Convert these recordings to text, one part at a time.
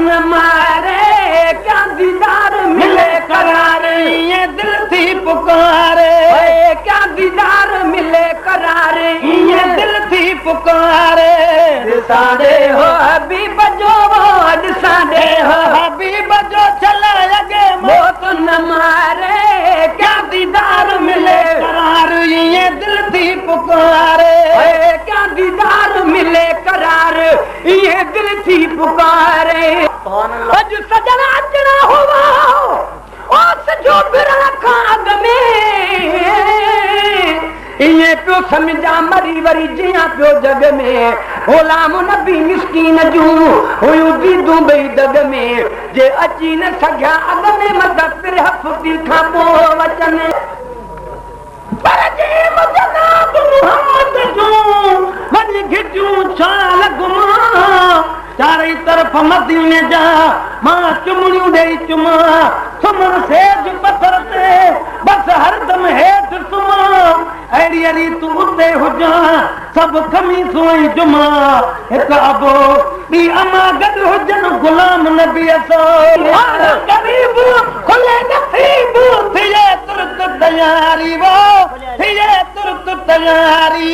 न मारे, क्या दीदार मिले करार, ये दिल थी पुकारे, क्या दीदार मिले करार, ये दिल थी पुकारे। ॾिसां हो हबीब जो, ॾिसां हो हबीब जो चल अॻे मौत न मारे, क्या दीदार मिले करार, ये दिल थी पुकारे, क्या दीदार मिले करार, ये दिल थी पुकारे। अॼु सजण अचणा हुआ ओ सॼो फिरण खां अॻु में, ईअं पियो सम्झां मरी वरी जीअं पियो जग में। ग़ुलाम नबी मिसकीन जूं हुयूं दीदूं ॿई दग में, जे अची न सघिया अॻु में मत फिर हफ़्ते खां पोइ वचन। पर जे जनाब मोहम्मद जूं वञी घिटियूं छा लॻुमा, चारई तरफ़ मदीने जा मां चुमड़ियूं ॾेई चुमा, सुम्हण सेज पथर ते बसि हरदम हेठि सुम्हां, अहिड़ी रीत उते हुजां सभु कमीसूं ऐं जुमा, हिकु अबो ॿी अम्मा गॾु हुजनि ग़ुलाम नबी सां। ग़रीब खुले नसीब थिए तुर्त तयारी, वो थिए तुर्त तयारी,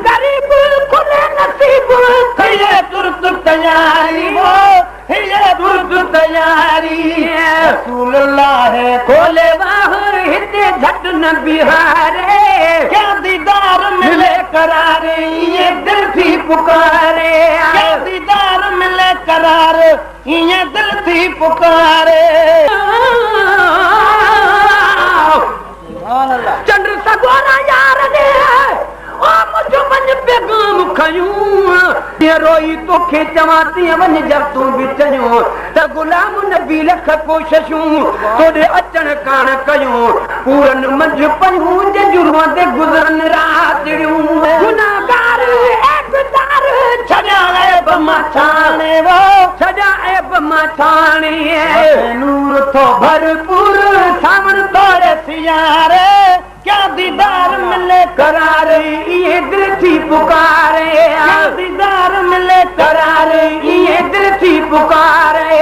ग़रीब खुले नसीब थिए तुर्त तयारी, वो थिए तुर्त तयारी। रसूलुल्लाह खोले बाहर हिते झट न बिहारे, क्या दीदार मिले करार, ये दिल थी पुकारे, क्या दीदार मिले करार, ये दिल थी पुकारे। चंड सगोरा यार ॾे ओ मुंहिंजो वञ पैगाम खयूं, रोई तोखे चवां तीअं वञ जब तूं बि चयूं, त ग़ुलाम नबी लख कोशिशूं तोॾे अचण कान कयूं, पूरनि मंझ पयूं जंहिंजूं रोअंदे गुज़रनि रातिड़ियूं। गुनाहगार ऐबदार छॾिया ऐब मां छाणे, वो छॾिया ऐब मां छाणे, नूर थो भरपूर सावण तोड़े सियारे, क्या दीदार मिले करार, ये दिल थी पुकारे, क्या दीदार मिले करार, ये दिल थी पुकारे।